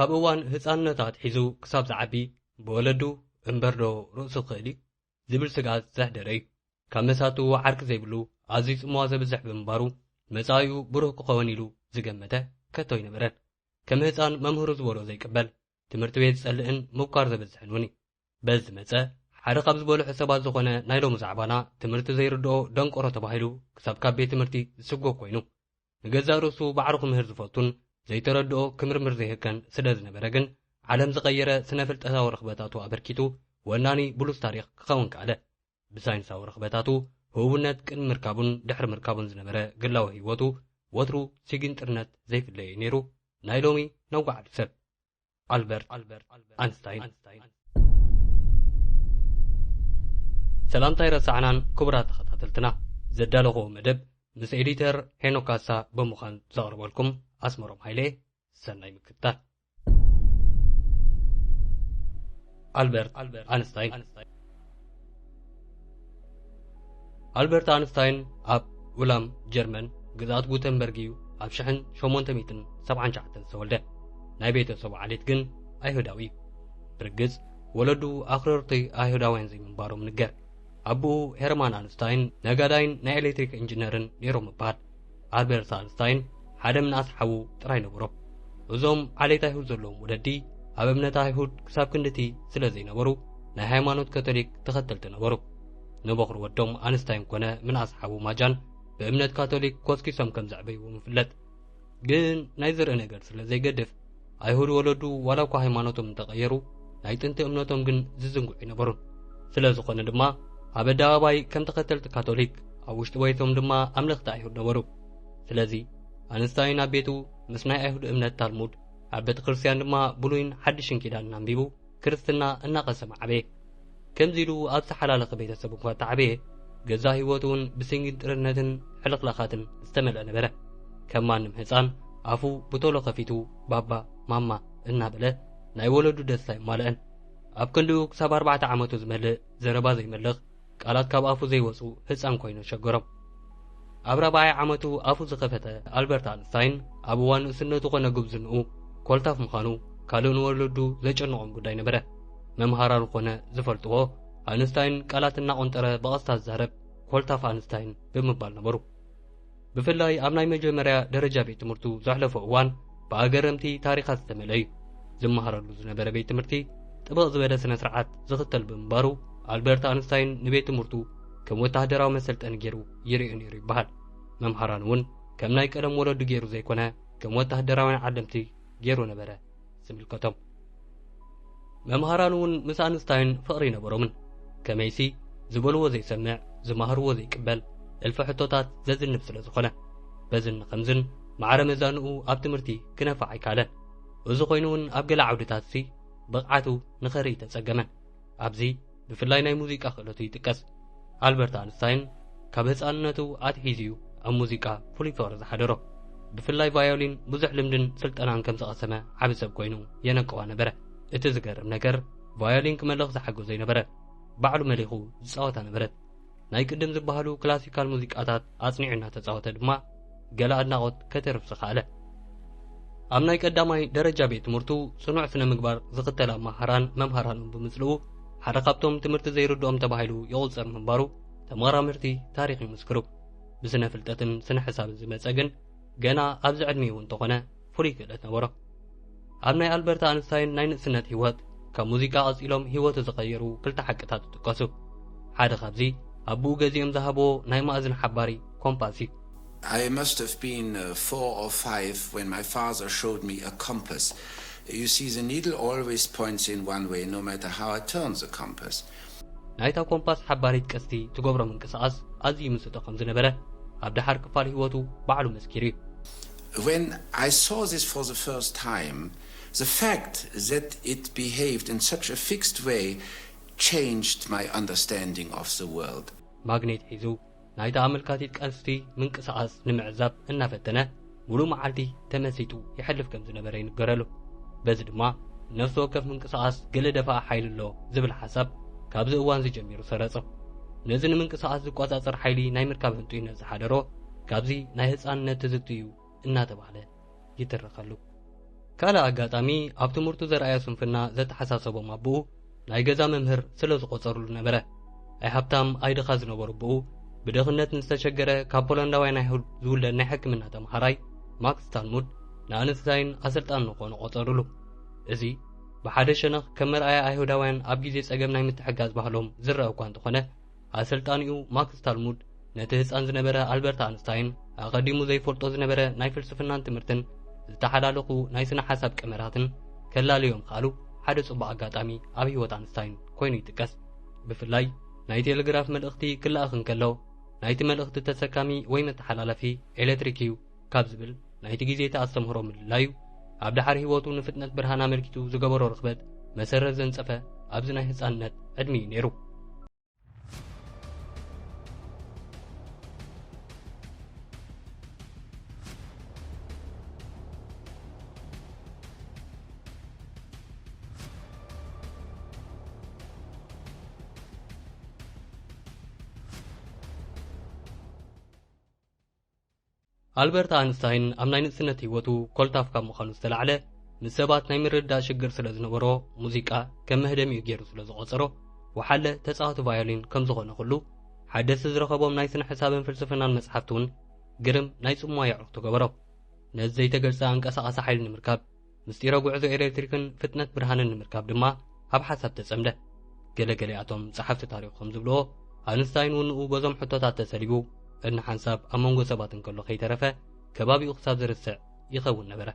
ካብ እዋን ህፃንነቱ ኣትሒዙ ክሳብ ዝዓቢ ብወለዱ እምበር ዶ ርእሱ ክኽእል እዩ ዝብል ስግኣት ዘሕደረ እዩ። ካብ መሳቱ ዓርኪ ዘይብሉ ኣዝዩ ጽምዋ ዘብዝሕ ብምንባሩ መጻኢኡ ብሩህ ክኸውን ኢሉ ዝገመተ ከቶ ኣይነበረን። ከም ህፃን መምህሩ ዝበሎ ዘይቅበል፣ ትምህርቲ ቤት ዝጸልእን ምብኳር ዘብዝሕን እውን እዩ። በዚ ዝመጸ ሓደ ካብ ዝበልሑ ሰባት ዝኾነ ናይ ሎሚ ዛዕባና ትምህርቲ ዘይርድኦ ደንቆሮ ተባሂሉ ክሳብ ካብ ቤት ትምህርቲ ዝስጎግ ኮይኑ፣ ንገዛእ ርእሱ ባዕሉ ክምህር ዝፈቱን ዘይተረድኦ ክምርምር ዘይህከን ስለ ዝነበረ ግን ዓለም ዝቐየረ ስነ ፍልጠታዊ ረኽበታቱ ኣበርኪቱ ወናኒ ብሉጽ ታሪኽ ክኸውን ከኣለ። ብሳይንሳዊ ረኽበታቱ ህቡብነት ቅድሚ ምርካቡን ድሕሪ ምርካቡን ዝነበረ ግላዊ ህይወቱ ወትሩ ሲጊንጥርነት ዘይፍለየ ነይሩ ናይ ሎሚ ነዋዓሉ ሰብ ኣልበርት ኣንስታይን። ሰላምታ ኣይረሳዕናን ክቡራት ተኸታተልትና፣ ዘዳለኹዎ መደብ ምስ ኤዲተር ሄኖክ ካሳ ብምዃን ዘቕርበልኩም ኣስመሮም ሃይለ። ሰናይ ምክትታል። ኣልበርት ኣንስታይን። ኣልበርት ኣንስታይን ኣብ ኡላም ጀርመን ግዝኣት ጉተንበርግ እዩ ኣብ ሽሕን ሸሞንተ ሚእትን ሰብዓን ትሽዓተን ዝተወልደ። ናይ ቤተሰቡ ዓሌት ግን ኣይሁዳዊ እዩ። ብርግጽ ወለዱ ኣኽረርቲ ኣይሁዳውያን ዘይምንባሮም ንገር። ኣቦኡ ሄርማን ኣንስታይን ነጋዳይን ናይ ኤሌክትሪክ ኢንጂነርን ነይሮም ይበሃል። ኣልበርት ኣንስታይን ሓደ ምንኣስ ሓዉ ጥራይ ነበሮ። እዞም ዓሌት ኣይሁድ ዘለዎም ወለዲ ኣብ እምነት ኣይሁድ ክሳብ ክንድቲ ስለ ዘይነበሩ ናይ ሃይማኖት ካቶሊክ ተኸተልቲ ነበሩ። ንበኹሪ ወዶም ኣንስታይን ኮነ ምንኣስ ሓዉ ማጃን ብእምነት ካቶሊክ ኮስኪሶም ከም ዘዕበይዎም ይፍለጥ። ግን ናይ ዘርኢ ነገር ስለ ዘይገድፍ ኣይሁድ ወለዱ ዋላ እኳ ሃይማኖቶም እንተቐየሩ ናይ ጥንቲ እምነቶም ግን ዝዝንግዑ ኣይነበሩን። ስለ ዝኾነ ድማ ኣብ ኣደባባይ ከም ተኸተልቲ ካቶሊክ ኣብ ውሽጢ ቤቶም ድማ ኣምለኽቲ ኣይሁድ ነበሩ። ስለዚ ኣንስታይን ኣብ ቤቱ ምስ ናይ ኣይሁድ እምነት ታልሙድ ኣብ ቤተ ክርስቲያን ድማ ብሉይን ሓድሽን ኪዳንን ኣንቢቡ ክርስትና እናቐሰመ ዓበየ። ከምዚ ኢሉ ኣብ ዝተሓላለኸ ቤተሰብ እኳ ተዓበየ፣ ገዛ ህይወቱ እውን ብስንግጥርነትን ሕልኽላኻትን ዝተመልአ ነበረ። ከም ማንም ህፃን ኣፉ ብቶሎ ከፊቱ ባባ ማማ እናበለ ናይ ወለዱ ደስታ ይማልአን። ኣብ ክንድኡ ክሳብ ኣርባዕተ ዓመቱ ዝመልእ ዘረባ ዘይመልኽ ቃላት ካብ ኣፉ ዘይወፁ ህፃን ኮይኑ ሸገሮም። ኣብ ራብዓይ ዓመቱ ኣፉ ዝኸፈተ ኣልበርት ኣንስታይን ኣብ እዋን ንእስነቱ ኮነ ጉብዝንኡ ኮልታፍ ምዃኑ ካልእ ንወለዱ ዘጨንቖም ጉዳይ ነበረ። መምሃራኑ ኮነ ዝፈልጥዎ ኣንስታይን ቃላት እናቖንጠረ ብቐስታ ዝዛረብ ኮልታፍ ኣንስታይን ብምባል ነበሩ። ብፍላይ ኣብ ናይ መጀመርያ ደረጃ ቤት ትምህርቱ ዘሕለፎ እዋን ብኣገረምቲ ታሪኻት ዝተመልአ እዩ። ዝመሃረሉ ዝነበረ ቤት ትምህርቲ ጥብቕ ዝበለ ስነ ስርዓት ዝኽተል ብምንባሩ ኣልበርት ኣንስታይን ንቤት ትምህርቱ ከም ወታደራዊ መሰልጠኒ ገይሩ ይርእዮ ነይሩ ይበሃል። መምሃራን እውን ከም ናይ ቀደም ወለዱ ገይሩ ዘይኮነ ከም ወታደራውያን ዓለምቲ ገይሩ ነበረ ዝምልከቶም። መምሃራን እውን ምስ ኣንስታይን ፍቕሪ ይነበሮምን ከመይሲ ዝበልዎ ዘይሰምዕ ዝማህርዎ ዘይቅበል እልፊ ሕቶታት ዘዝንብ ስለ ዝኾነ በዝን ከምዝን ማዕረ መዛንኡ ኣብ ትምህርቲ ክነፍዕ ኣይከኣለን። እዚ ኮይኑ እውን ኣብ ገለ ዓውድታት ሲ ብቕዓቱ ንኸርኢ ተጸገመን። ኣብዚ ብፍላይ ናይ ሙዚቃ ክእለቱ ይጥቀስ። ኣልበርት ኣንስታይን ካብ ህፃንነቱ ኣትሒዙ እዩ ኣብ ሙዚቃ ፍሉይ ፍቕሪ ዝሓደሮ። ብፍላይ ቫዮሊን ብዙሕ ልምድን ስልጠናን ከም ዝቐሰመ ዓቢ ሰብ ኮይኑ የነቅዋ ነበረ። እቲ ዝገርም ነገር ቫዮሊን ክመልኽ ዝሓገዞ ኣይነበረን። ባዕሉ መሊኹ ዝፃወታ ነበረት። ናይ ቅድም ዝበሃሉ ክላሲካል ሙዚቃታት ኣጽኒዑ እናተጻወተ ድማ ገለ ኣድናቖት ከተርፍ ዝኸኣለ። ኣብ ናይ ቀዳማይ ደረጃ ቤት ትምህርቱ ጽኑዕ ስነ ምግባር ዝኽተል ኣመሃራን መምሃራን እውን ብምጽልኡ ሓደ ካብቶም ትምህርቲ ዘይርድኦም ተባሂሉ ይቑጸር ምንባሩ ተመራመርቲ ታሪኽ ይምስክሩ። ብስነ ፍልጠትን ስነ ሕሳብን ዝመጸ ግን ገና ኣብዚ ዕድሚኡ እንተኾነ ፍሉይ ክእለት ነበሮ። ኣብ ናይ ኣልበርት ኣንስታይን ናይ ንእስነት ህይወት ካብ ሙዚቃ ቀጺሎም ህይወቱ ዝቐየሩ ክልተ ሓቅታት ይጥቀሱ። ሓደ ካብዚ ኣቦኡ ገዚኦም ዝሃብዎ ናይ ማእዝን ሓባሪ ኮምፓስ እዩ። I must have been uh, four or five when my father showed me a compass. You see, the needle always points in one way, no matter how I turn the compass. ናይታ ኮምፓስ ሓባሪት ቀስቲ ትገብሮ ምንቅስቓስ ኣዝዩ ይምስጦ ከም ዝነበረ ኣብ ደሓር ክፋል ህይወቱ ባዕሉ መስኪሩ እዩ። When I saw this for the first time, the fact that it behaved in such a fixed way changed my understanding of the world. ማግኔት ሒዙ ናይታ ኣመልካቲት ቀስቲ ምንቅስቓስ ንምዕዛብ እናፈተነ ሙሉእ መዓልቲ ተመሲጡ ይሐልፍ ከም ዝነበረ ይንገረሉ። በዚ ድማ ነፍሲ ወከፍ ምንቅስቓስ ገለ ደፋኢ ሓይሊ ኣሎ ዝብል ሓሳብ ካብዚ እዋን እዚ ጀሚሩ ሰረጾ። ነዚ ንምንቅስቓስ ዝቆጻጸር ሓይሊ ናይ ምርካብ ህንጡይነት ዝሓደሮ ካብዚ ናይ ህጻንነት ትዝብቱ እዩ እናተባህለ ይትረኸሉ። ካልእ ኣጋጣሚ፣ ኣብ ትምህርቱ ዘርኣዮ ስንፍና ዘተሓሳሰቦም ኣቦኡ ናይ ገዛ መምህር ስለ ዝቖጸሩሉ ነበረ። ኣይ ሃብታም ኣይ ድኻ ዝነበሩ ኣቦኡ፣ ብድኽነት ንዝተሸገረ ካብ ፖላንዳውያን ኣይሁድ ዝውለድ ናይ ሕክምና ተምሃራይ ማክስ ታልሙድ ንኣንስታይን ኣሰልጣኒ ንኾኑ ቆጸሩሉ። እዚ ብሓደ ሸነኽ ከም መርኣያ ኣይሁዳውያን ኣብ ግዜ ጸገም ናይ ምትሕጋዝ ባህሎም ዝረአ እኳ እንተኾነ፣ ኣሰልጣኒኡ ማክስ ታልሙድ ነቲ ህጻን ዝነበረ ኣልበርት ኣንስታይን ኣቐዲሙ ዘይፈልጦ ዝነበረ ናይ ፍልስፍናን ትምህርትን ዝተሓላለኹ ናይ ስነ ሓሳብ ቀመራትን ከላልዮም ምኽኣሉ ሓደ ጽቡቕ ኣጋጣሚ ኣብ ህይወት ኣንስታይን ኮይኑ ይጥቀስ። ብፍላይ ናይ ቴሌግራፍ መልእኽቲ ክለኣኽ እንከሎ፣ ናይቲ መልእኽቲ ተሰካሚ ወይ መተሓላለፊ ኤሌክትሪክ እዩ ካብ ዝብል ናይቲ ግዜ እቲ ኣስተምህሮ ምልላዩ፣ ኣብ ደሓር ህይወቱ ንፍጥነት ብርሃን ኣመልኪቱ ዝገበሮ ርኽበት መሰረት ዘንጸፈ ኣብዚ ናይ ህጻንነት ዕድሚኡ ነይሩ። ኣልበርት ኣንስታይን ኣብ ናይ ንእስነት ህይወቱ ኮልታፍ ካብ ምዃኑ ዝተላዕለ፣ ምስ ሰባት ናይ ምርድዳእ ሽግር ስለ ዝነበሮ፣ ሙዚቃ ከም መህደሚኡ ገይሩ ስለ ዝቖጸሮ፣ ወሓለ ተጻዋቲ ቫዮሊን ከም ዝኾነ ኩሉ፣ ሓደስቲ ዝረኸቦም ናይ ስነ ሕሳብን ፍልስፍናን መጽሓፍቲ እውን ግርም ናይ ጽምዋ የዕሩኽቱ ገበሮ። ነዚ ዘይተገልጸ ኣንቀሳቓሲ ሓይሊ ንምርካብ፣ ምስጢረ ጉዕዞ ኤሌክትሪክን ፍጥነት ብርሃንን ንምርካብ ድማ ኣብ ሓሳብ ተጸምደ። ገለ ገሊኣቶም ጸሓፍቲ ታሪኽ ከም ዝብልዎ፣ ኣንስታይን እውን ንኡ በዞም ሕቶታት ተሰሊቡ፣ እንሓንሳብ ኣብ መንጎ ሰባት እንከሎ ከይተረፈ ከባቢኡ ክሳብ ዝርስዕ ይኸውን ነበረ።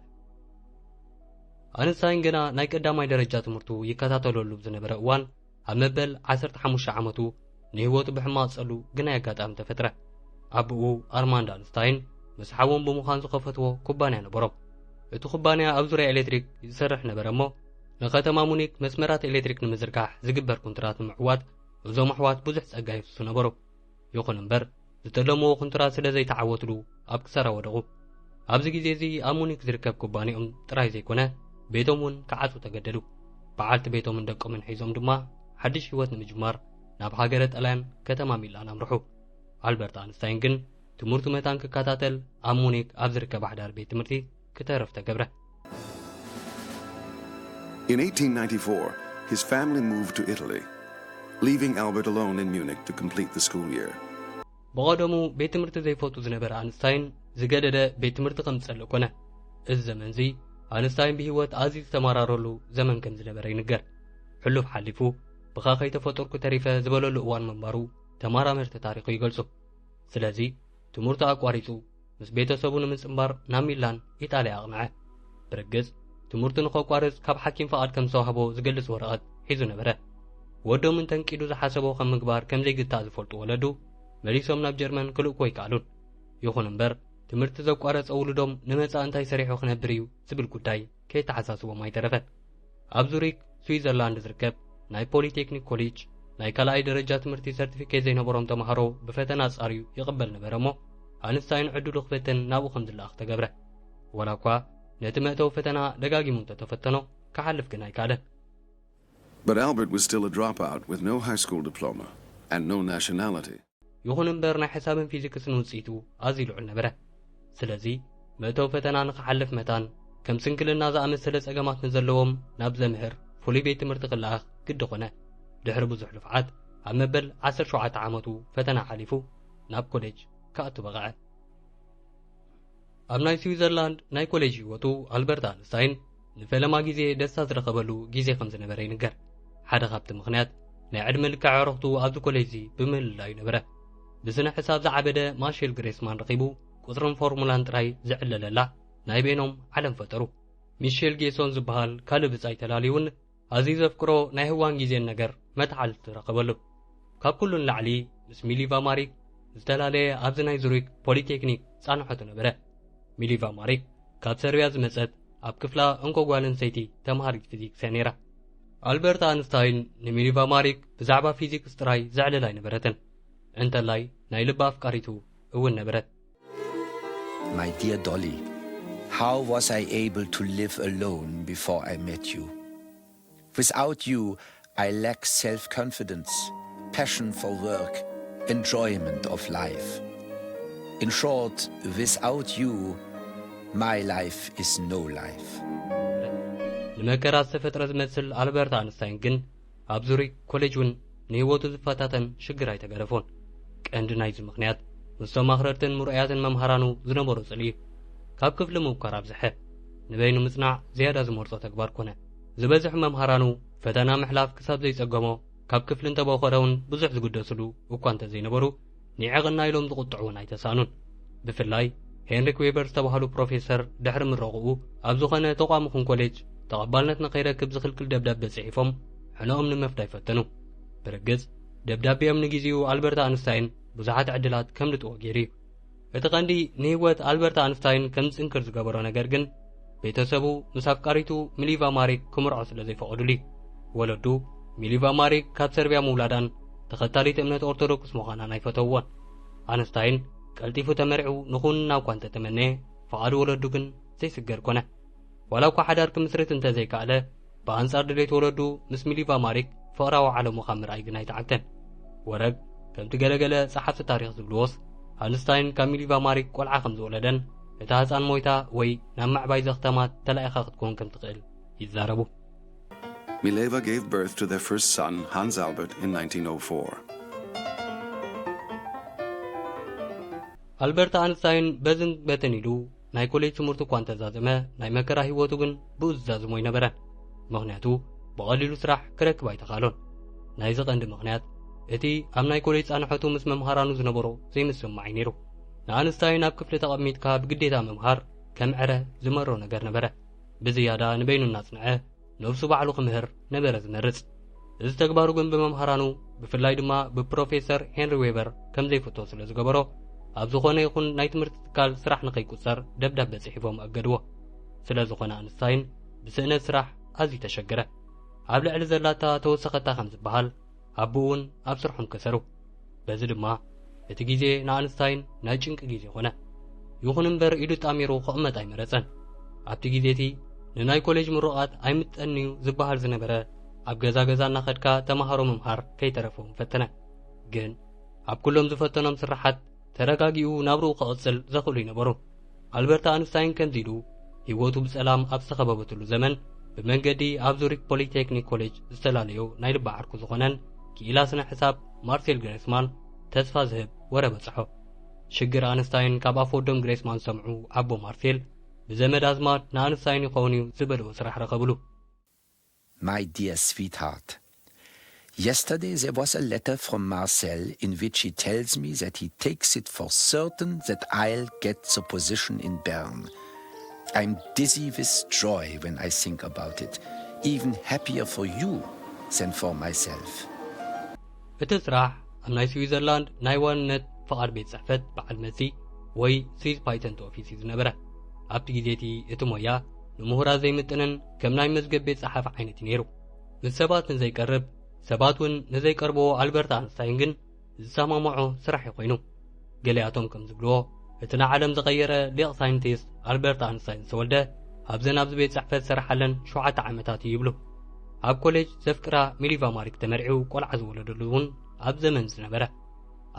ኣንስታይን ገና ናይ ቀዳማይ ደረጃ ትምህርቱ ይከታተለሉ ብዝነበረ እዋን፣ ኣብ መበል ዓሰርተ ሓሙሽተ ዓመቱ ንህይወቱ ብሕማቕ ጸሉ ግናይ ኣጋጣሚ ተፈጥረ። ኣቦኡ ኣርማንድ ኣንስታይን ምስ ሓዎም ብምዃን ዝኸፈትዎ ኩባንያ ነበሮም። እቲ ኩባንያ ኣብ ዙርያ ኤሌክትሪክ ዝሰርሕ ነበረ እሞ፣ ንከተማ ሙኒክ መስመራት ኤሌክትሪክ ንምዝርጋሕ ዝግበር ኩንትራት ንምዕዋት እዞም ኣሕዋት ብዙሕ ጸጋ የፍስሱ ነበሩ። ይኹን እምበር፣ ዝተለምዎ ኩንትራት ስለ ዘይተዓወትሉ ኣብ ክሳራ ወደቑ። ኣብዚ ግዜ እዚ ኣብ ሙኒክ ዝርከብ ኩባንያኦም ጥራይ ዘይኮነ፣ ቤቶም እውን ክዓጹ ተገደዱ። በዓልቲ ቤቶምን ደቆምን ሒዞም ድማ ሓድሽ ህይወት ንምጅማር ናብ ሃገረ ጣልያን ከተማ ሚላን ኣምርሑ። ኣልበርት ኣንስታይን ግን ትምህርቱ መታን ክከታተል ኣብ ሙኒክ ኣብ ዝርከብ ኣሕዳሪ ቤት ትምህርቲ ክተርፍ ተገብረ። In eighteen ninety-four, his family moved to Italy, leaving Albert alone in Munich to complete the school year. ብቐደሙ ቤት ትምህርቲ ዘይፈቱ ዝነበረ ኣንስታይን ዝገደደ ቤት ትምህርቲ ከም ዝጸልእ ኮነ። እዚ ዘመን እዚ ኣንስታይን ብህይወት ኣዝዩ ዝተመራረሉ ዘመን ከም ዝነበረ ይንገር። ሕሉፍ ሓሊፉ ብኻ ከይተፈጠርኩ ተሪፈ ዝበለሉ እዋን ምንባሩ ተመራመርቲ ታሪኹ ይገልጹ። ስለዚ ትምህርቱ ኣቋሪጹ ምስ ቤተሰቡ ንምጽንባር ናብ ሚላን ኢጣልያ ኣቕንዐ። ብርግጽ ትምህርቱ ንኸቋርጽ ካብ ሓኪም ፍቓድ ከም ዝተዋህቦ ዝገልጽ ወረቐት ሒዙ ነበረ። ወዶምን ተንቂዱ ዝሓሰቦ ከም ምግባር ከም ዘይግታእ ዝፈልጡ ወለዱ መሊሶም ናብ ጀርመን ክልእክዎ ኣይከኣሉን። ይኹን እምበር ትምህርቲ ዘቋረጸ ውሉዶም ንመጻኢ እንታይ ሰሪሑ ክነብር እዩ ዝብል ጉዳይ ከየተሓሳስቦም ኣይተረፈን። ኣብ ዙሪክ ስዊዘርላንድ ዝርከብ ናይ ፖሊቴክኒክ ኮሌጅ ናይ ካልኣይ ደረጃ ትምህርቲ ሰርቲፊኬት ዘይነበሮም ተምሃሮ ብፈተና ኣጻርዩ ይቕበል ነበረ እሞ ኣንስታይን ዕድሉ ክፍትን ናብኡ ከም ዝለኣኽ ተገብረ። ዋላ እኳ ነቲ መእተዊ ፈተና ደጋጊሙ እንተተፈተኖ ክሓልፍ ግን ኣይከኣለን። But Albert was still a dropout with no high school diploma and no nationality. ይኹን እምበር ናይ ሕሳብን ፊዚክስን ውፅኢቱ ኣዝዩ ልዑል ነበረ። ስለዚ መእተዊ ፈተና ንክሓልፍ መታን ከም ስንክልና ዝኣመሰለ ፀገማት ንዘለዎም ናብ ዘምህር ፍሉይ ቤት ትምህርቲ ክለኣኽ ግዲ ኾነ። ድሕሪ ብዙሕ ልፍዓት ኣብ መበል ዓሰርተ ሸውዓተ ዓመቱ ፈተና ሓሊፉ ናብ ኮሌጅ ክኣቱ በቕዐ። ኣብ ናይ ስዊዘርላንድ ናይ ኮሌጅ ህይወቱ ኣልበርት ኣንስታይን ንፈለማ ግዜ ደስታ ዝረኸበሉ ግዜ ከም ዝነበረ ይንገር። ሓደ ካብቲ ምኽንያት ናይ ዕድመ ልክዕ ኣዕሩኽቱ ኣብዚ ኮሌጅ እዚ ብምልላዩ ነበረ። ብስነ ሕሳብ ዝዓበደ ማርሼል ግሬስማን ረኺቡ ቁጽርን ፎርሙላን ጥራይ ዝዕለለላ ናይ በይኖም ዓለም ፈጠሩ። ሚሼል ጌሶን ዝበሃል ካልእ ብጻይ ተላልዩን ኣዝዩ ዘፍቅሮ ናይ ህዋን ግዜን ነገር መተሓልልቲ ረኸበሉ። ካብ ኩሉ ንላዕሊ ምስ ሚሊቫ ማሪክ ዝተፈላለየ ኣብዚ ናይ ዙሪክ ፖሊቴክኒክ ጻንሖቱ ነበረ። ሚሊቫ ማሪክ ካብ ሰርብያ ዝመጸት ኣብ ክፍላ እንኮ ጓል ኣንስተይቲ ተምሃሪት ፊዚክስ እያ ነይራ። ኣልበርት ኣንስታይን ንሚሊቫ ማሪክ ብዛዕባ ፊዚክስ ጥራይ ዘዕልል ኣይነበረትን፣ እንተላይ ናይ ልቢ ኣፍቃሪቱ እውን ነበረት። My dear Dolly, how was I able to live alone before I met you? Without you, I lack self confidence, passion for work, enjoyment of life. In short, without you, my life is no life. ንመከራ ዝተፈጥረ ዝመስል ኣልበርት ኣንስታይን ግን ኣብ ዙሪክ ኮሌጅ እውን ንህይወቱ ዝፈታተን ሽግር ኣይተገደፎን። ቀንዲ ናይዚ ምኽንያት ምስቶም ኣኽረርትን ምርኡያትን መምሃራኑ ዝነበሮ ጽልኢ እዩ። ካብ ክፍሊ ምብኳር ኣብዝሐ። ንበይኑ ምጽናዕ ዝያዳ ዝመርጾ ተግባር ኮነ። ዝበዝሑ መምሃራኑ ፈተና ምሕላፍ ክሳብ ዘይጸገሞ፣ ካብ ክፍሊ እንተበኮረ እውን ብዙሕ ዝግደስሉ እኳ እንተዘይነበሩ፣ ንዒቕና ኢሎም ዝቁጥዑ እውን ኣይተሳኑን። ብፍላይ ሄንሪክ ዌበር ዝተባህሉ ፕሮፌሰር ድሕሪ ምረቕኡ ኣብ ዝኾነ ተቋም ይኹን ኮሌጅ ተቐባልነት ንኸይረክብ ዝኽልክል ደብዳቤ ጽሒፎም ሕነኦም ንምፍዳይ ፈተኑ። ብርግጽ ደብዳቤኦም ንግዜኡ ኣልበርት ኣንስታይን ብዙሓት ዕድላት ከምልጥዎ ገይሩ እዩ። እቲ ቀንዲ ንህይወት ኣልበርት ኣንስታይን ከም ዝጽንክር ዝገበሮ ነገር ግን ቤተሰቡ ምስ ኣፍቃሪቱ ሚሊቫ ማሪክ ክምርዖ ስለ ዘይፈቐዱሉ እዩ። ወለዱ ሚሊቫ ማሪክ ካብ ሰርቢያ ምውላዳን ተኸታሊት እምነት ኦርቶዶክስ ምዃናን ኣይፈተውዎን። ኣንስታይን ቀልጢፉ ተመሪዑ ንኹንና እኳ እንተተመነየ፣ ፍቓድ ወለዱ ግን ዘይስገር ኮነ። ዋላ እኳ ሓዳር ክምስርት እንተዘይከኣለ፣ ብኣንጻር ድሌት ወለዱ ምስ ሚሊቫ ማሪክ ፍቕራዊ ዓለሙ ካብ ምርኣይ ግን ኣይተዓግተን። ወረግ ከምቲ ገለገለ ጸሓፍቲ ታሪኽ ዝብልዎስ፣ ኣንስታይን ካብ ሚሊቫ ማሪክ ቆልዓ ከም ዝወለደን እታ ህጻን ሞይታ ወይ ናብ ምዕባይ ዘኽተማት ተላኢኻ ክትከውን ከም ትኽእል ይዛረቡ። Mileva gave birth to their first son, Hans Albert, in nineteen oh four. ኣልበርት ኣንስታይን በዝን በትን ኢሉ ናይ ኮሌጅ ትምህርቱ እኳ እንተዛዘመ፣ ናይ መከራ ህይወቱ ግን ብኡ ዝዛዝሞ ኣይነበረን። ምኽንያቱ ብቐሊሉ ስራሕ ክረክብ ኣይተኻሎን። ናይዚ ቀንዲ ምኽንያት እቲ ኣብ ናይ ኮሌጅ ጻንሖቱ ምስ መምሃራኑ ዝነበሮ ዘይምስምማዕ እዩ ነይሩ። ንኣንስታይን ኣብ ክፍሊ ተቐሚጥካ ብግዴታ ምምሃር ከም ዕረ ዝመሮ ነገር ነበረ። ብዝያዳ ንበይኑ እናጽንዐ ነብሱ ባዕሉ ክምህር ነበረ ዝመርጽ። እዚ ተግባሩ ግን ብመምሃራኑ፣ ብፍላይ ድማ ብፕሮፌሰር ሄንሪ ዌበር ከም ዘይፍቶ ስለ ዝገበሮ፣ ኣብ ዝኾነ ይኹን ናይ ትምህርቲ ትካል ስራሕ ንኸይቁጸር ደብዳቤ ጽሒፎም ኣገድዎ። ስለ ዝኾነ ኣንስታይን ብስእነት ስራሕ ኣዝዩ ተሸገረ። ኣብ ልዕሊ ዘላታ ተወሰኸታ ከም ዝበሃል፣ ኣቦኡ እውን ኣብ ስርሖም ከሰሩ። በዚ ድማ እቲ ግዜ ንኣንስታይን ናይ ጭንቂ ግዜ ኾነ። ይኹን እምበር ኢዱ ጣሚሩ ክቕመጥ ኣይመረጸን። ኣብቲ ግዜ እቲ ንናይ ኮሌጅ ምሩቓት ኣይምጠንዩ ዝበሃል ዝነበረ ኣብ ገዛ ገዛ እናኸድካ ተማሃሮ ምምሃር ከይተረፎም ፈተነ። ግን ኣብ ኩሎም ዝፈተኖም ስራሓት ተረጋጊኡ ናብርኡ ክቕጽል ዘኽእሉ ይነበሩ። ኣልበርት ኣንስታይን ከምዚ ኢሉ ህይወቱ ብጸላም ኣብ ዝተኸበበትሉ ዘመን ብመንገዲ ኣብ ዙሪክ ፖሊቴክኒክ ኮሌጅ ዝተላለዮ ናይ ልቢ ዓርኩ ዝኾነን ክኢላ ስነ ሕሳብ ማርሴል ግሬስማን ተስፋ ዝህብ ወረ በጽሖ። ሽግር ኣንስታይን ካብ ኣፍ ወዶም ግሬስማን ሰምዑ ኣቦ ማርሴል ብዘመድ ኣዝማድ ንኣንስታይን ይኸውን እዩ ዝበልዎ ስራሕ ረኸብሉ። My dear sweetheart, yesterday there was a letter from Marcel in which he tells me that he takes it for certain that I'll get the position in Bern. I'm dizzy with joy when I think about it, even happier for you than for myself. እቲ ስራሕ ኣብ ናይ ስዊዘርላንድ ናይ ዋንነት ፍቓድ ቤት ጽሕፈት በዓል መሲ ወይ ስዊዝ ፓይተንት ኦፊስ እዩ ዝነበረ። ኣብቲ ግዜ እቲ እቲ ሞያ ንምሁራት ዘይምጥንን ከም ናይ መዝገብ ቤት ጸሓፊ ዓይነት እዩ ነይሩ። ምስ ሰባት ንዘይቀርብ፣ ሰባት እውን ንዘይቀርብዎ ኣልበርት ኣንስታይን ግን ዝሰማምዖ ስራሕ እዩ ኮይኑ። ገሊኣቶም ከም ዝብልዎ፣ እቲ ንዓለም ዝቐየረ ሊቕ ሳይንቲስት ኣልበርት ኣንስታይን ዝተወልደ ኣብዘን ኣብዚ ቤት ጽሕፈት ዝሰርሓለን ሸውዓተ ዓመታት እዩ ይብሉ። ኣብ ኮሌጅ ዘፍቅራ ሚሊቫ ማሪክ ተመርዒው ቆልዓ ዝወለደሉ እውን ኣብ ዘመን ዝነበረ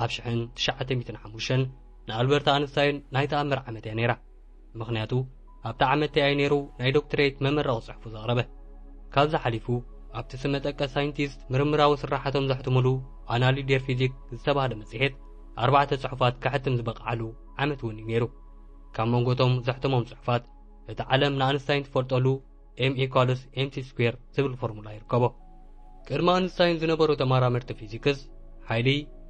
ኣብ ሽሕን ትሽዓተ ሚእትን ሓሙሽተን ንኣልበርት ኣንስታይን ናይ ተኣምር ዓመት እያ ነይራ። ምኽንያቱ ኣብቲ ዓመት እቲኣ እዩ ነይሩ ናይ ዶክትሬት መመረቒ ጽሑፉ ዘቕረበ። ካብዚ ሓሊፉ ኣብቲ ስመ ጠቀስ ሳይንቲስት ምርምራዊ ስራሓቶም ዘሕትሙሉ ኣናሊ ዴር ፊዚክ ዝተባህለ መጽሔት ኣርባዕተ ጽሑፋት ከሕትም ዝበቕዓሉ ዓመት እውን እዩ ነይሩ። ካብ መንጎቶም ዘሕተሞም ጽሑፋት እቲ ዓለም ንኣንስታይን ትፈልጠሉ ኤም ኢኳልስ ኤምሲ ስኩዌር ዝብል ፎርሙላ ይርከቦ። ቅድሚ ኣንስታይን ዝነበሩ ተመራመርቲ ፊዚክስ ሓይሊ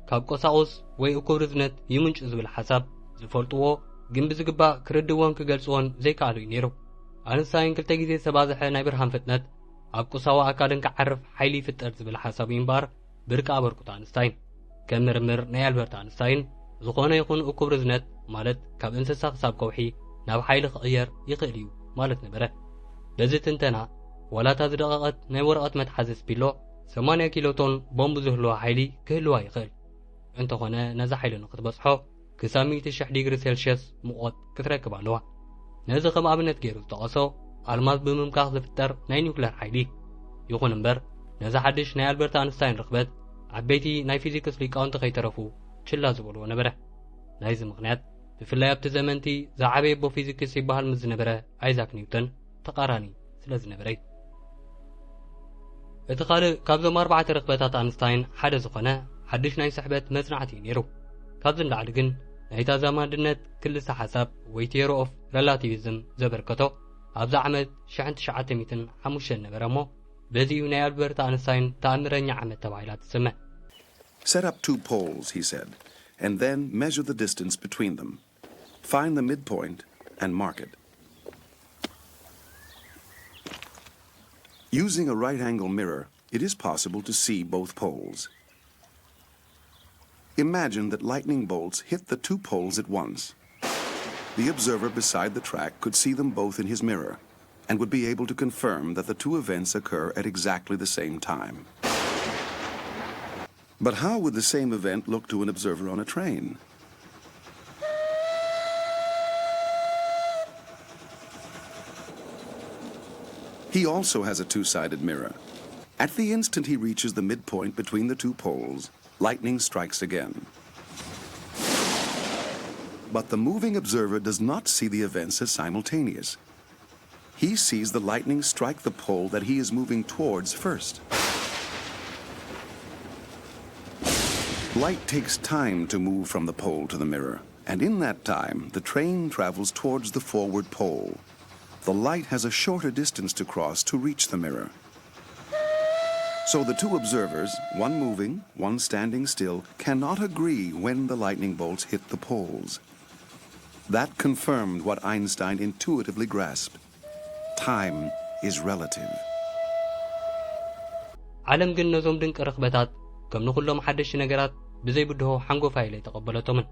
ካብ ቆሳቑስ ወይ እኩብ ርዝነት ይምንጩ ዝብል ሓሳብ ዝፈልጥዎ ግን ብዝግባእ ክርድዎን ክገልጽዎን ዘይከኣሉ እዩ ነይሩ። ኣንስታይን ክልተ ግዜ ዝተባዝሐ ናይ ብርሃን ፍጥነት ኣብ ቁሳዊ ኣካልን ክዓርፍ ሓይሊ ይፍጠር ዝብል ሓሳብ እዩ እምበኣር ብርቂ ኣበርክቶ ኣንስታይን። ከም ምርምር ናይ ኣልበርት ኣንስታይን ዝኾነ ይኹን እኩብ ርዝነት ማለት ካብ እንስሳ ክሳብ ከውሒ ናብ ሓይሊ ክቕየር ይኽእል እዩ ማለት ነበረ። በዚ ትንተና ዋላ እታ ዝደቐቐት ናይ ወረቐት መትሓዚ ስፒሎ ሰማንያ ኪሎ ቶን ቦምብ ዝህልዋ ሓይሊ ክህልዋ ይኽእል። እንተኾነ ነዚ ሓይሊ ንክትበጽሖ ክሳብ ሚእቲ ሽሕ ዲግሪ ሴልሽየስ ሙቐት ክትረክብ ኣለዋ። ነዚ ከም ኣብነት ገይሩ ዝጠቐሶ ኣልማዝ ብምምካኽ ዝፍጠር ናይ ኒውክለር ሓይሊ። ይኹን እምበር ነዚ ሓድሽ ናይ ኣልበርት ኣንስታይን ርኽበት ዓበይቲ ናይ ፊዚክስ ሊቃውንቲ ከይተረፉ ችላ ዝበልዎ ነበረ። ናይዚ ምኽንያት ብፍላይ ኣብቲ ዘመንቲ ዝዓበየ ኣቦ ፊዚክስ ይበሃል ምስ ዝነበረ ኣይዛክ ኒውተን ተቓራኒ ስለ ዝነበረ እዩ። እቲ ካልእ ካብዞም ኣርባዕተ ርኽበታት ኣንስታይን ሓደ ዝኾነ ሓድሽ ናይ ስሕበት መጽናዕቲ እዩ ነይሩ። ካብዚ ንላዕሊ ግን ናይታ ዛማድነት ክልሰ ሓሳብ ወይ theory of relativism ዘበርከቶ ኣብዚ ዓመት ሽሕን ትሽዓተ ሚእትን ሓሙሽተን ነበረ እሞ በዚ እዩ ናይ ኣልበርት ኣንስታይን ተኣምረኛ ዓመት ተባሂላ ትስመ። Set up two poles, he said, and then measure the distance between them. Find the midpoint and mark it. Using a right angle mirror, it is possible to see both poles. Imagine that lightning bolts hit the two poles at once. The observer beside the track could see them both in his mirror and would be able to confirm that the two events occur at exactly the same time. But how would the same event look to an observer on a train? He also has a two sided mirror. At the instant he reaches the midpoint between the two poles, lightning strikes again. But the moving observer does not see the events as simultaneous. He sees the lightning strike the pole that he is moving towards first. Light takes time to move from the pole to the mirror, and in that time, the train travels towards the forward pole. The light has a shorter distance to cross to reach the mirror. So the two observers, one moving, one standing still, cannot agree when the lightning bolts hit the poles. That confirmed what Einstein intuitively grasped. Time is relative. ዓለም ግን ነዞም ድንቂ ርኽበታት ከም ንኹሎም ሓደሽቲ ነገራት ብዘይ ብድሆ ሓንጎፋ ኢለ ኣይተቐበለቶምን።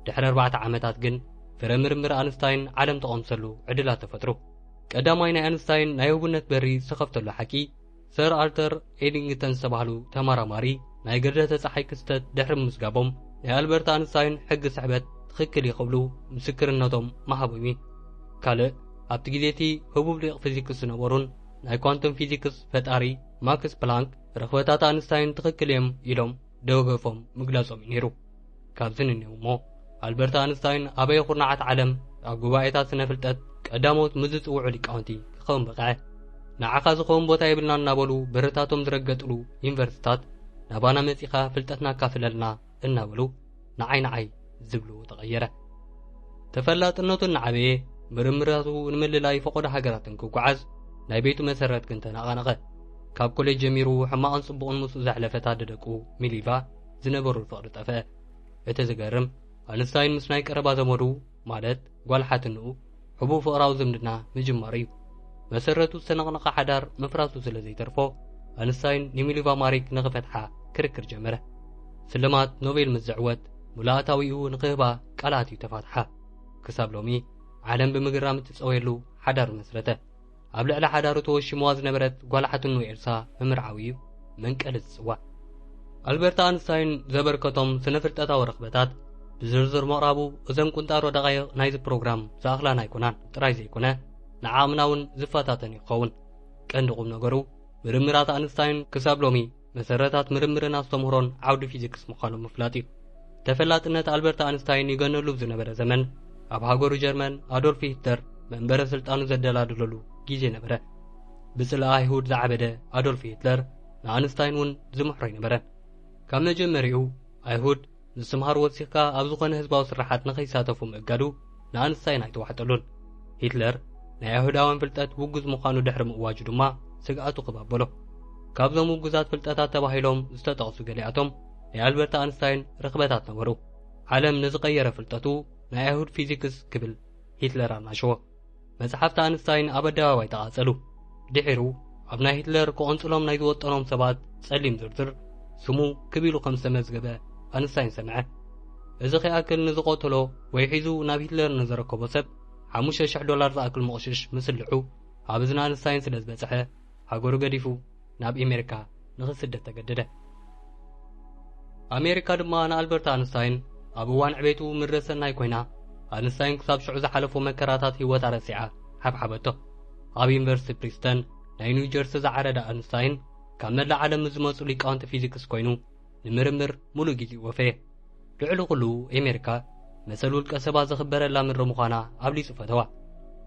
ድሕሪ ኣርባዕተ ዓመታት ግን ፍረ ምርምር ኣንስታይን ዓለም ተቐምሰሉ ዕድላት ተፈጥሩ። ቀዳማይ ናይ ኣንስታይን ናይ ህቡነት በሪ ዝተኸፍተሉ ሓቂ ሰር ኣርተር ኤዲንግተን ዝተባህሉ ተመራማሪ ናይ ግርደተ ጸሓይ ክስተት ድሕሪ ምምዝጋቦም ናይ ኣልበርት ኣንስታይን ሕጊ ስሕበት ትኽክል እዩ ክብሉ ምስክርነቶም ምሃቦም እዩ። ካልእ ኣብቲ ግዜ እቲ ህቡብ ሊቕ ፊዚክስ ዝነበሩን ናይ ኳንቶም ፊዚክስ ፈጣሪ ማክስ ፕላንክ ርኽበታት ኣንስታይን ትኽክል እዮም ኢሎም ደገፎም ምግላጾም እዩ ነይሩ። ካብዚ ንኔው እሞ ኣልበርት ኣንስታይን ኣበየ ኩርናዓት ዓለም ኣብ ጉባኤታት ስነ ፍልጠት ቀዳሞት ምስ ዝጽውዑ ሊቃውንቲ ክኸውን በቕዐ። ንዓኻ ዝኸውን ቦታ የብልና እናበሉ በርታቶም ዝረገጥሉ ዩኒቨርሲታት ናባና መጺኻ ፍልጠትና ኣካፍለልና እናበሉ ንዓይ ንዓይ ዝብሉ ተቐየረ። ተፈላጥነቱ እናዓበየ ምርምራቱ ንምልላይ ፈቐዶ ሃገራትን ክጓዓዝ ናይ ቤቱ መሰረት ግን ተነቓነቐ። ካብ ኮሌጅ ጀሚሩ ሕማቕን ጽቡቕን ምስኡ ዘሕለፈት ኣደ ደቁ ሚሊቫ ዝነበሩ ፍቕሪ ጠፍአ። እቲ ዝገርም ኣንስታይን ምስ ናይ ቀረባ ዘመዱ ማለት ጓል ሓትንኡ ሕቡእ ፍቕራዊ ዝምድና ምጅማሩ እዩ። መሰረቱ ዝተነቕነቐ ሓዳር ምፍራሱ ስለ ዘይተርፎ ኣንስታይን ንሚሊቫ ማሪክ ንኽፈትሓ ክርክር ጀመረ። ስልማት ኖቤል ምስ ዝዕወት ሙሉኣታዊኡ ንኽህባ ቃላት እዩ ተፋትሓ። ክሳብ ሎሚ ዓለም ብምግራም እትጸወየሉ ሓዳር መስረተ። ኣብ ልዕሊ ሓዳሩ ተወሺምዋ ዝነበረት ጓል ሓትኑ ኤልሳ ምምርዓዊ እዩ መንቀሊ ዝጽዋዕ። ኣልበርት ኣንስታይን ዘበርከቶም ስነ ፍልጠታዊ ረኽበታት ብዝርዝር ምቕራቡ እዘን ቁንጣሮ ደቓይቕ ናይዚ ፕሮግራም ዝኣኽላና ኣይኮናን ጥራይ ዘይኮነ ንዓቕምና እውን ዝፈታተን እዩ ክኸውን። ቀንዲ ቁም ነገሩ ምርምራት ኣንስታይን ክሳብ ሎሚ መሰረታት ምርምርን ኣስተምህሮን ዓውዲ ፊዚክስ ምዃኑ ምፍላጥ እዩ። ተፈላጥነት ኣልበርት ኣንስታይን ይገነሉ ዝነበረ ዘመን ኣብ ሃገሩ ጀርመን ኣዶልፍ ሂትለር መንበረ ስልጣኑ ዘደላድለሉ ግዜ ነበረ። ብጽልኢ ኣይሁድ ዝዓበደ ኣዶልፍ ሂትለር ንኣንስታይን እውን ዝምሕሮ ኣይነበረን። ካብ መጀመሪኡ ኣይሁድ ምስትምሃር ወሲኽካ ኣብ ዝኾነ ህዝባዊ ስርሓት ንኸይሳተፉ ምእጋዱ ንኣንስታይን ኣይተዋሕጠሉን። ሂትለር ናይ ኣይሁዳውያን ፍልጠት ውጉዝ ምዃኑ ድሕሪ ምእዋጁ ድማ ስግኣቱ ክብ ኣበሎ። ካብዞም ውጉዛት ፍልጠታት ተባሂሎም ዝተጠቕሱ ገሊኣቶም ናይ ኣልበርት ኣንስታይን ርኽበታት ነበሩ። ዓለም ንዝቐየረ ፍልጠቱ ናይ ኣይሁድ ፊዚክስ ክብል ሂትለር ኣናሸዎ። መጽሓፍቲ ኣንስታይን ኣብ ኣደባባይ ተቓጸሉ። ድሒሩ ኣብ ናይ ሂትለር ክቕንጽሎም ናይ ዝወጠኖም ሰባት ጸሊም ዝርዝር ስሙ ክብ ኢሉ ከም ዝተመዝገበ ኣንስታይን ሰምዐ። እዚ ከይኣክል ንዝቐተሎ ወይ ሒዙ ናብ ሂትለር ንዘረከቦ ሰብ ሓሙሽተ ሽሕ ዶላር ዝኣክል መቕሽሽ ምስልዑ ኣብ እዝኒ ኣንስታይን ስለ ዝበጽሐ ሃገሩ ገዲፉ ናብ ኤሜሪካ ንኽስደድ ተገደደ። ኣሜሪካ ድማ ንኣልበርት ኣንስታይን ኣብ እዋን ዕቤቱ ምድረ ሰናይ ኮይና ኣንስታይን ክሳብ ሽዑ ዝሓለፎ መከራታት ህይወታ ረሲዓ ሓብሓበቶ። ኣብ ዩኒቨርሲቲ ፕሪስተን ናይ ኒው ጀርሲ ዝዓረደ ኣንስታይን ካብ መላእ ዓለም ዝመጹ ሊቃውንቲ ፊዚክስ ኮይኑ ንምርምር ሙሉእ ግዜኡ ወፈየ። ልዕሊ ኩሉ ኤሜሪካ መሰል ውልቀ ሰባት ዝኽበረላ ምድሪ ምዃና ኣብሊጹ ፈተዋ።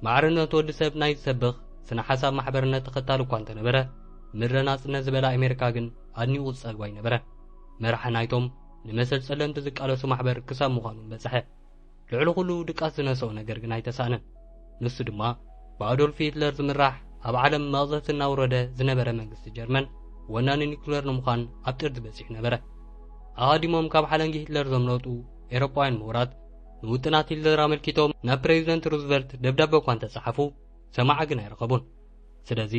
ማዕርነት ወዲ ሰብ ናይ ዝሰብኽ ስነ ሓሳብ ማሕበርነት ተኸታሊ እኳ እንተነበረ ምረ ናጽነት ዝበላ ኣሜሪካ ግን ኣድኒቑ ዝጸግባ ኣይነበረን። መራሒ ናይቶም ንመሰል ጸለምቲ ዝቃለሱ ማሕበር ክሳብ ምዃኑ በጽሐ። ልዕሊ ኩሉ ድቃስ ዝነስኦ ነገር ግን ኣይተሳእነን። ንሱ ድማ ብኣዶልፍ ሂትለር ዝምራሕ ኣብ ዓለም መቕዘፍቲ እናውረደ ዝነበረ መንግስቲ ጀርመን ወናኒ ኒኩለር ንምዃን ኣብ ጥርዚ በጺሑ ነበረ። ኣቐዲሞም ካብ ሓለንጊ ሂትለር ዘምለጡ ኤሮጳውያን ምሁራት ንውጥናት ሂትለር ኣመልኪቶም ናብ ፕሬዚደንት ሩዝቨልት ደብዳበ እኳ እንተጸሓፉ ሰማዓ ግን ኣይረኸቡን። ስለዚ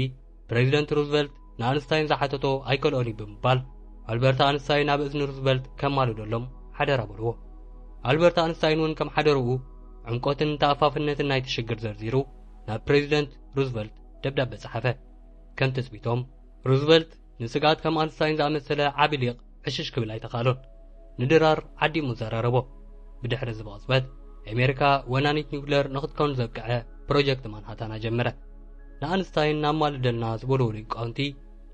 ፕሬዚደንት ሩዝቨልት ንኣንስታይን ዝሓተቶ ኣይከልኦን እዩ ብምባል ኣልበርት ኣንስታይን ኣብ እዝኒ ሩዝቨልት ከማልደሎም ሓደራ በልዎ። ኣልበርት ኣንስታይን እውን ከም ሓደርኡ ዕምቆትን ተኣፋፍነትን ናይቲ ሽግር ዘርዚሩ ናብ ፕሬዚደንት ሩዝቨልት ደብዳበ ጸሓፈ። ከም ትጽቢቶም ሩዝቨልት ንስግኣት ከም ኣንስታይን ዝኣመሰለ ዓቢ ሊቕ ዕሽሽ ክብል ኣይተኻእሎን። ንድራር ዓዲሙ ዘራረቦ። ብድሕሪ እዚ ብቕጽበት ኣሜሪካ ወናኒት ኒውክለር ንኽትከውን ዘብቅዐ ፕሮጀክት ማንሃታን ኣጀመረ። ንኣንስታይን ናማልደልና ዝበልዎ ሊቃውንቲ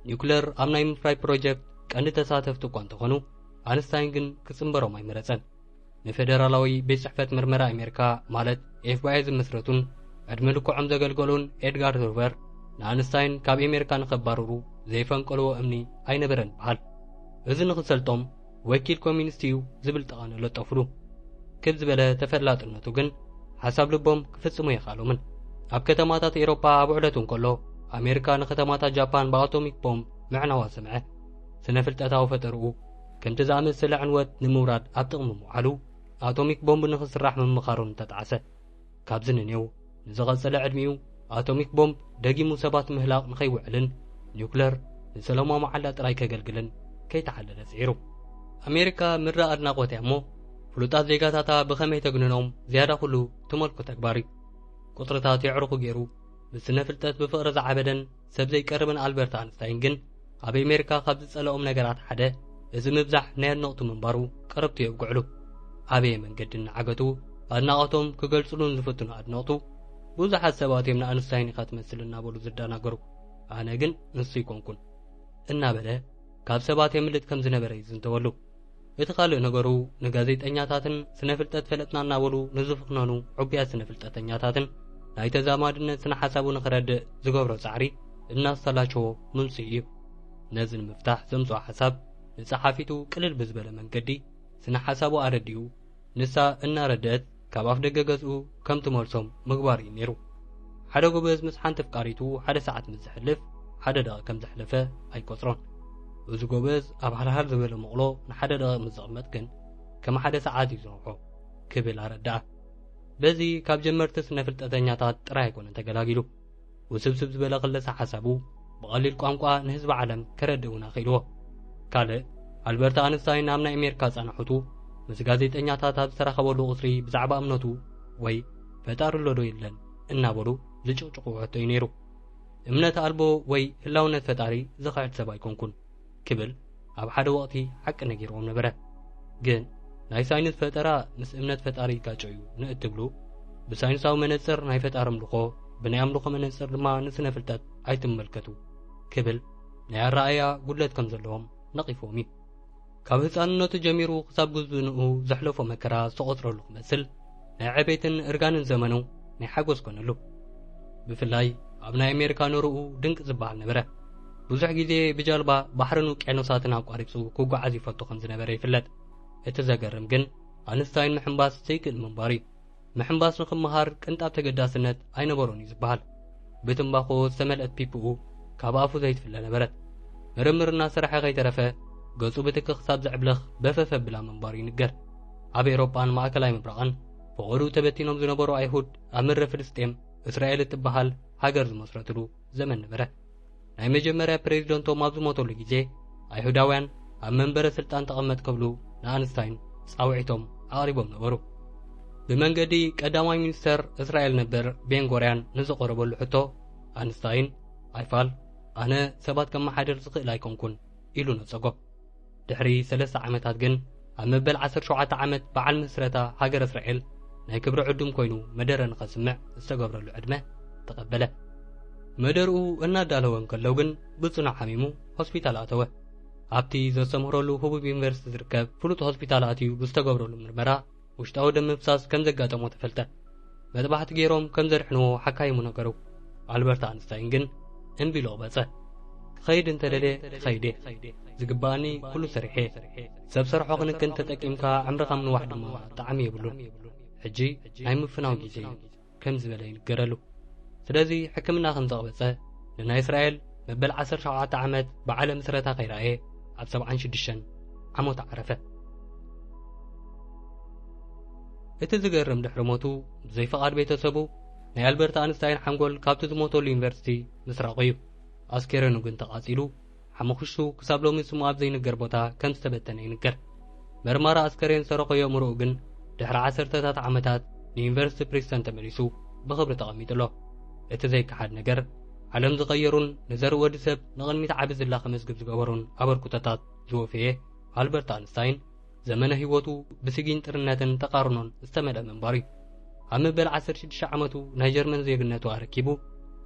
ኒውክለር ኣብ ናይ ምፍራይ ፕሮጀክት ቀንዲ ተሳተፍቲ እኳ እንተኾኑ ኣንስታይን ግን ክጽንበሮም ኣይመረጸን። ንፌደራላዊ ቤት ጽሕፈት ምርመራ ኣሜሪካ ማለት ኤፍቢኣይ ዝመስረቱን ዕድመ ልክዖም ዘገልገሉን ኤድጋር ሆቨር ንኣንስታይን ካብ ኣሜሪካ ንኸባርሩ ዘይፈንቀልዎ እምኒ ኣይነበረን ይበሃል። እዚ ንኽሰልጦም ወኪል ኮሚኒስት እዩ ዝብል ጠቐነ ለጠፉሉ። ክብ ዝበለ ተፈላጥነቱ ግን ሓሳብ ልቦም ክፍጽሙ የኻሎምን። ኣብ ከተማታት ኤሮፓ ኣብ ዕለት እንከሎ ኣሜሪካ ንከተማታት ጃፓን ብኣቶሚክ ቦምብ ምዕናዋ ሰምዐ። ስነ ፍልጠታዊ ፈጠርኡ ከምቲ ዝኣመሰለ ዕንወት ንምውራድ ኣብ ጥቕሚ ምውዓሉ ኣቶሚክ ቦምብ ንኽስራሕ ምምኻሩን ተጣዕሰ። ካብዚ ንኔው ንዝቐጸለ ዕድሚኡ ኣቶሚክ ቦምብ ደጊሙ ሰባት ምህላቕ ንኸይውዕልን ኒውክለር ንሰላማዊ መዓላ ጥራይ ከገልግልን ከይተሓለለ ጽዒሩ። ኣሜሪካ ምድሪ ኣድናቖት እያ እሞ ፍሉጣት ዜጋታታ ብኸመይ ተግንኖም ዝያዳ ኩሉ ትመልኮ ተግባር እዩ። ቁጽርታት የዕሩኹ ገይሩ ብስነ ፍልጠት ብፍቕሪ ዝዓበደን ሰብ ዘይቀርብን ኣልበርት ኣንስታይን ግን ኣብ ኣሜሪካ ካብ ዝጸለኦም ነገራት ሓደ እዚ ምብዛሕ ናይ ኣድነቕቱ ምንባሩ ቀረብቱ የውግዕሉ። ኣበየ መንገዲ እናዓገቱ ኣድናቖቶም ክገልጽሉን ዝፍትኑ ኣድነቕቱ ብዙሓት ሰባት እዮም ንኣንስታይን ኢኻ ትመስል እናበሉ ዝደናገሩ። ኣነ ግን ንሱ ኣይኮንኩን እናበለ ካብ ሰባት የምልጥ ከም ዝነበረ ይዝንተወሉ። እቲ ካልእ ነገሩ ንጋዜጠኛታትን ስነ ፍልጠት ፈለጥና እናበሉ ንዝፍኽነኑ ዕቡያት ስነ ፍልጠተኛታትን ናይ ተዛማድነት ስነ ሓሳቡ ንኽረድእ ዝገብሮ ጻዕሪ እናስተላቸዎ ምምጽኡ እዩ። ነዚ ንምፍታሕ ዘምጽኦ ሓሳብ ንጸሓፊቱ ቅልል ብዝበለ መንገዲ ስነ ሓሳቡ ኣረዲኡ ንሳ እናረደአት ካብ ኣፍ ደገ ገዝኡ ከም ትመልሶም ምግባር እዩ ነይሩ። ሓደ ጎበዝ ምስ ሓንቲ ፍቃሪቱ ሓደ ሰዓት ምስ ዘሕልፍ ሓደ ደቒቕ ከም ዘሕለፈ ኣይቆጽሮን። እዚ ጎበዝ ኣብ ሃልሃል ዝበለ መቕሎ ንሓደ ደቒቕ ምስ ዝቕመጥ ግን ከም ሓደ ሰዓት እዩ ዝነውሖ ክብል ኣረድኣ። በዚ ካብ ጀመርቲ ስነ ፍልጠተኛታት ጥራይ ኣይኮነን ተገላጊሉ። ውስብስብ ዝበለ ክለሳ ሓሳቡ ብቐሊል ቋንቋ ንህዝቢ ዓለም ከረድእ እውን ኣኽኢልዎ። ካልእ ኣልበርት ኣንስታይን ኣብ ናይ ኣሜሪካ ጻንሖቱ ምስ ጋዜጠኛታት ኣብ ዝተራኸበሉ ቁጽሪ ብዛዕባ እምነቱ ወይ ፈጣሪ ኣሎ ዶ የለን እናበሉ ዝጭቕጭቕዎ ሕቶ እዩ ነይሩ። እምነት ኣልቦ ወይ ህላውነት ፈጣሪ ዝኽሕድ ሰብ ኣይኮንኩን ክብል ኣብ ሓደ ወቕቲ ሓቂ ነጊርዎም ነበረ። ግን ናይ ሳይንስ ፈጠራ ምስ እምነት ፈጣሪ ይጋጨ እዩ ንእትብሉ ብሳይንሳዊ መነጽር ናይ ፈጣሪ ኣምልኾ ብናይ ኣምልኾ መነጽር ድማ ንስነ ፍልጠት ኣይትመልከቱ ክብል ናይ ኣረኣእያ ጉድለት ከም ዘለዎም ነቒፍዎም እዩ። ካብ ህጻንነቱ ጀሚሩ ክሳብ ጉብዝንኡ ዘሕለፎ መከራ ዝተቖጽረሉ ክመስል ናይ ዕቤትን እርጋንን ዘመኑ ናይ ሓጎስ ኮነሉ። ብፍላይ ኣብ ናይ ኣሜሪካ ኑሮኡ ድንቂ ዝበሃል ነበረ። ብዙሕ ግዜ ብጃልባ ባሕርን ውቅያኖሳትን ኣቋሪጹ ክጓዓዝ ይፈቱ ከም ዝነበረ ይፍለጥ። እቲ ዘገርም ግን ኣንስታይን ምሕንባስ ዘይክእል ምንባሩ እዩ። ምሕንባስ ንኽመሃር ቅንጣብ ተገዳስነት ኣይነበሮን እዩ ዝበሃል። ብትምባኾ ዝተመልአት ፒፕኡ ካብ ኣፉ ዘይትፍለ ነበረት። ምርምር እናሰረሐ ከይተረፈ ገጹ ብትኪ ክሳብ ዘዕብለኽ በፈፍ ኣብላ ምንባሩ ይንገር። ኣብ ኤውሮጳን ማእከላይ ምብራቕን ፈቐድኡ ተበቲኖም ዝነበሩ ኣይሁድ ኣብ ምድረ ፍልስጤም እስራኤል እትበሃል ሃገር ዝመስረትሉ ዘመን ነበረ። ናይ መጀመርያ ፕሬዚደንቶም ኣብ ዝሞተሉ ግዜ ኣይሁዳውያን ኣብ መንበረ ስልጣን ተቐመጥ ክብሉ ንኣንስታይን ጻውዒቶም ኣቕሪቦም ነበሩ። ብመንገዲ ቀዳማይ ሚኒስተር እስራኤል ነበር ቤንጎርያን ንዝቐረበሉ ሕቶ ኣንስታይን ኣይፋል ኣነ ሰባት ከመሓድር ዝኽእል ኣይኮንኩን ኢሉ ነጸጎ። ድሕሪ ሰለስተ ዓመታት ግን ኣብ መበል ዓሰርተ ሸውዓተ ዓመት በዓል ምስረታ ሃገር እስራኤል ናይ ክብሪ ዕዱም ኮይኑ መደረ ንኸስምዕ ዝተገብረሉ ዕድመ ተቐበለ። መደርኡ እናዳለወ እንከሎ ግን ብጽኑዕ ሓሚሙ ሆስፒታል ኣተወ። ኣብቲ ዘስተምህረሉ ህቡብ ዩኒቨርሲቲ ዝርከብ ፍሉጥ ሆስፒታል ኣትዩ ብዝተገብረሉ ምርመራ ውሽጣዊ ደም ምፍሳስ ከም ዘጋጠሞ ተፈልጠ። መጥባሕቲ ገይሮም ከም ዘድሕንዎ ሓካይሙ ነገሩ። ኣልበርት ኣንስታይን ግን እምቢ ኢሉ ኣቕበጸ። ክኸይድ እንተደልየ ክኸይድ እየ። ዝግባኣኒ ኩሉ ሰሪሐ እየ። ሰብ ሰርሖ ክንክን ተጠቂምካ ዕምርኻ ምንዋሕ ድማ ጣዕሚ የብሉን። ሕጂ ናይ ምፍናው ግዜ እዩ ከም ዝበለ ይንገረሉ። ስለዚ ሕክምና ከም ዘቕበጸ ንናይ እስራኤል መበል ዓሰርተ ሸውዓተ ዓመት በዓለ ምስረታ ከይረኣየ ኣብ ሰብዓን ሽዱሽተን ዓመቱ ዓረፈ። እቲ ዝገርም ድሕሪ ሞቱ ብዘይ ፍቓድ ቤተሰቡ ናይ ኣልበርት ኣንስታይን ሓንጎል ካብቲ ዝሞተሉ ዩኒቨርሲቲ ምስራቑ እዩ። ኣስከሬኑ ግን ተቓጺሉ ሓሙኽሽቱ ክሳብ ሎሚ ስሙ ኣብ ዘይንገር ቦታ ከም ዝተበተነ ይንገር። መርማሪ ኣስከሬን ሰረቆ የእምሮኡ ግን ድሕሪ ዓሰርተታት ዓመታት ንዩኒቨርሲቲ ፕሪስተን ተመሊሱ ብኽብሪ ተቐሚጡ ኣሎ። እቲ ዘይከሓድ ነገር ዓለም ዝቐየሩን ንዘርኢ ወዲ ሰብ ንቕድሚት ዓቢ ዝላ ከመዝግብ ዝገበሩን ኣበርክቶታት ዝወፈየ ኣልበርት ኣንስታይን ዘመነ ህይወቱ ብስጊንጥርነትን ተቓርኖን ዝተመልአ ምንባሩ እዩ። ኣብ መበል ዓሰርተ ሽዱሽተ ዓመቱ ናይ ጀርመን ዜግነቱ ኣረኪቡ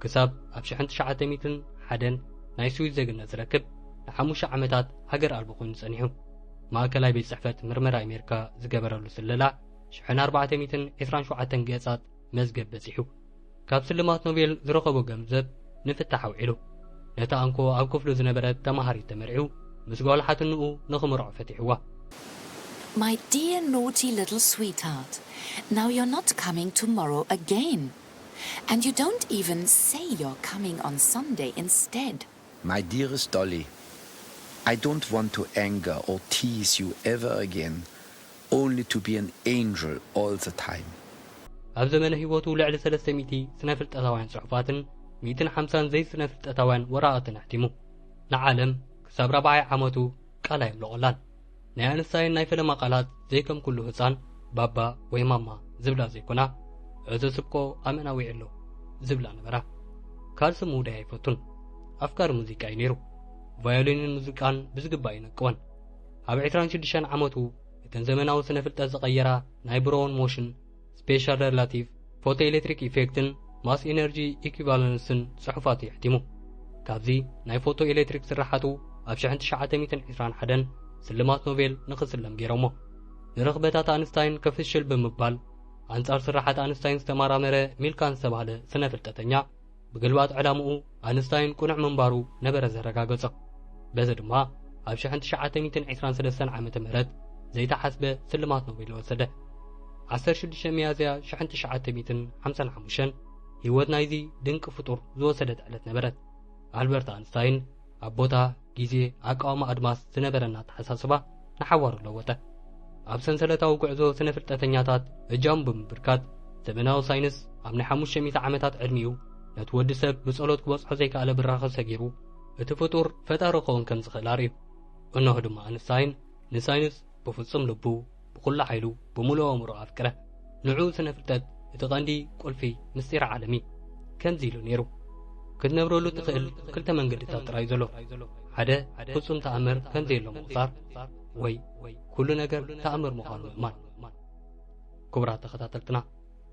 ክሳብ ኣብ ሽሕን ትሽዓተ ሚእትን ሓደን ናይ ስዊስ ዜግነት ዝረክብ ንሓሙሽተ ዓመታት ሃገር ኣልቦ ኮይኑ ጸኒሑ። ማእከላይ ቤት ጽሕፈት ምርመራ ኣሜሪካ ዝገበረሉ ስለላ ሽሕን ኣርባዕተ ሚእትን ዕስራን ሸውዓተን ገጻት መዝገብ በጺሑ። ካብ ስልማት ኖቤል ዝረኸቦ ገንዘብ ንፍታሕ ኣውዒሉ። ነታ እንኮ ኣብ ክፍሉ ዝነበረት ተማሃሪት ተመርዒው ምስ ጓል ሓትንኡ ንኽምርዖ ፈቲሕዋ። My dear naughty little sweetheart, now you're not coming tomorrow again. And you don't even say you're coming on Sunday instead. My dearest Dolly, I don't want to anger or tease you ever again, only to be an angel all the time. ኣብ ዘመነ ህይወቱ ልዕሊ ሰለስተ ሚእቲ ስነ ፍልጠታውያን ጽሑፋትን ሚእትን ሓምሳን ዘይስነ ፍልጠታውያን ወረቓቕትን ኣሕቲሙ። ንዓለም ክሳብ ራብዓይ ዓመቱ ቃል ኣየምለቖላን። ናይ ኣንስታይን ናይ ፈለማ ቃላት ዘይከም ኩሉ ህጻን ባባ ወይ ማማ ዝብላ ዘይኮና፣ እዚ ስብቆ ኣመና ዊዒ ኣሎ ዝብላ ነበራ። ካልሲ ምውዳይ ኣይፈቱን። ኣፍቃሪ ሙዚቃ እዩ ነይሩ። ቫዮሊንን ሙዚቃን ብዝግባእ ይነቅወን። ኣብ ዕስራን ሽዱሽተን ዓመቱ እተን ዘመናዊ ስነ ፍልጠት ዝቐየራ ናይ ብሮውን ሞሽን፣ ስፔሻል ሬላቲቭ፣ ፎቶ ኤሌክትሪክ ኢፌክትን ማስ ኢነርጂ ኢኩቫለንስን ጽሑፋት የሕቲሙ። ካብዚ ናይ ፎቶ ኤሌክትሪክ ስራሓቱ ኣብ ሽሕን ትሽዓተ ሚእትን ዕስራን ሓደን ስልማት ኖቤል ንኽስለም ገይሮሞ። ንረኽበታት ኣንስታይን ከፍሽል ብምባል ኣንጻር ስራሓት ኣንስታይን ዝተማራመረ ሚልካን ዝተባህለ ስነ ፍልጠተኛ ብግልባጥ ዕላምኡ ኣንስታይን ቅኑዕ ምንባሩ ነበረ ዘረጋገጾ። በዚ ድማ ኣብ ሽሕን ትሽዓተ ሚእትን ዕስራን ሰለስተን ዓመተ ምህረት ዘይተሓስበ ስልማት ኖቤል ወሰደ። ዓሰርተ ሽዱሽተ ሚያዝያ ሽሕን ትሽዓተ ሚእትን ሓምሳን ሓሙሽተን ህይወት ናይዚ ድንቂ ፍጡር ዝወሰደት ዕለት ነበረት። ኣልበርት ኣንስታይን ኣብ ቦታ፣ ግዜ፣ ኣቃውማ ኣድማስ ዝነበረና ኣተሓሳስባ ንሓዋሩ ለወጠ። ኣብ ሰንሰለታዊ ጉዕዞ ስነ ፍልጠተኛታት እጃሙ ብምብርካት ዘመናዊ ሳይንስ ኣብ ናይ ሓሙሽተ ሚእቲ ዓመታት ዕድሚኡ ነቲ ወዲ ሰብ ብጸሎት ክበጽሖ ዘይከኣለ ብራኸ ሰጊሩ እቲ ፍጡር ፈጣሪ ክኸውን ከም ዝኽእል ኣርእዩ። እነሆ ድማ ኣንስታይን ንሳይንስ ብፍጹም ልቡ፣ ብኹሉ ሓይሉ፣ ብምሉእ ኣእምሮ ኣፍቅረ። ንዑ ስነ ፍልጠት እቲ ቀንዲ ቁልፊ ምስጢር ዓለም እዩ። ከምዚ ኢሉ ነይሩ። ክትነብረሉ ትኽእል ክልተ መንገድታት ጥራይ ዘሎ። ሓደ ፍጹም ተኣምር ከም ዘየሎ ምቑጻር ወይ ኩሉ ነገር ተኣምር ምዃኑ ምእማን። ክቡራት ተኸታተልትና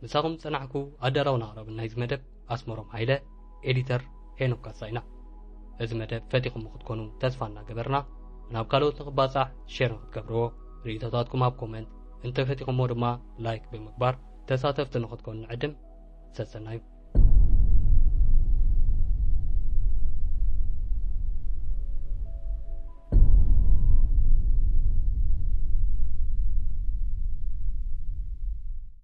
ምሳኹም ዝጸናሕኩ ኣዳላውን ኣቕራብን ናይዚ መደብ ኣስመሮም ሃይለ፣ ኤዲተር ሄኖክ ካሳይና። እዚ መደብ ፈቲኹሞ ክትኮኑ ተስፋ እናገበርና ናብ ካልኦት ንኽባጻሕ ሼር ንክትገብርዎ፣ ርእይቶታትኩም ኣብ ኮመንት እንተፈቲኹሞ ድማ ላይክ ብምግባር ተሳተፍቲ ንኽትኮኑ ንዕድም። ሰሰናዩ።